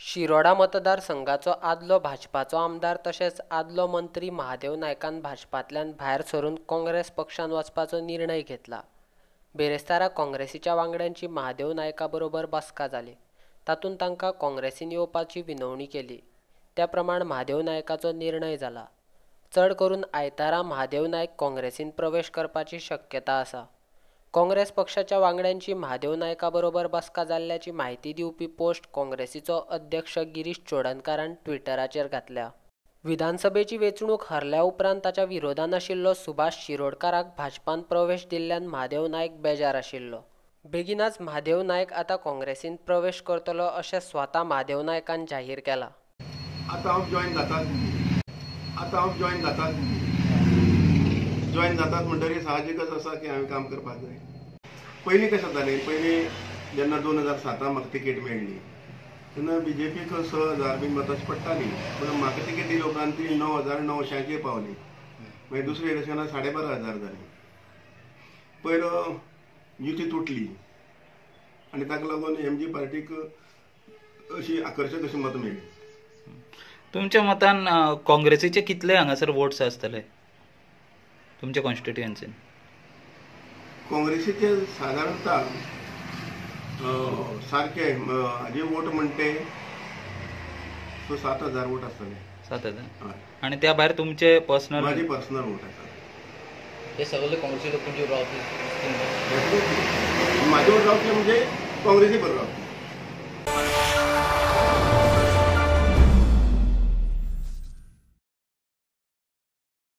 शिरोडा मतदारसंघाचो आदलो भाजपाचो आमदार तशेंच आदलो मंत्री महादेव नायकान भाजपांतल्यान भायर सरून काँग्रेस पक्षान वचपाचो निर्णय घेतला. बिरेस्तारा काँग्रेसीच्या वांगड्यांची महादेव नायका बरोबर बसका जाली. तातूंत तांकां काँग्रेसीन येवपाची विनवणी केली. त्या प्रमाण महादेव नायकाचो निर्णय जाला. चड करून आयतारा महादेव नायक काँग्रेसीन प्रवेश करपाची शक्यता आसा. काँग्रेस पक्षाच्या वांगड्यांची महादेव नायका बरोबर बसका जाल्ल्याची म्हायती दिवपी पोस्ट काँग्रेसीचो अध्यक्ष गिरीश चोडणकारान ट्विटराचेर घातल्या. विधानसभेची वेंचणूक हरल्या उपरांत ताच्या विरोधान आशिल्लो सुभाष शिरोडकाराक भाजपान प्रवेश दिल्ल्यान महादेव नायक बेजार आशिल्लो. बेगिनाच महादेव नायक आतां काँग्रेसीन प्रवेश करतलो अशें स्वता महादेव नायकान जाहीर केला. आतां हांव जॉयन जातात, आतां हांव जॉयन जातात, जॉयन जातात म्हणटकीर साहजिकच आसा की हांवें काम करपाक जाय. पयलीं कशें जातालें, पयलीं जेन्ना 2007 म्हाका तिकेट मेळ्ळी तेन्ना बीजेपीक 6000 बीन मतां पडटाली, पूण म्हाका तिकेट दिली उपरांत ती 9900 पावली. मागीर दुसऱ्या इलेक्शनाक 12500 जाली. पयर युती तुटली आनी ताका लागून एमजी पार्टीक अशी आकर्शक अशी मतां मेळ्ळी. तुमच्या मतान काँग्रेसीचे कितले हांगासर वोट्स आसतले तुमच्या कॉन्स्टिट्युएन्सीन? काँग्रेसीचे साधारणतः सारके हाजे वोट म्हणटे 7000 वोट आसतले. 7000. आनी त्या भायर तुमचे पर्सनल? माझे पर्सनल वोट आसा. हे सगळे काँग्रेसी लोक तुमचे रावतले? माझे वोट रावतले म्हणजे काँग्रेसी बरोबर रावतले.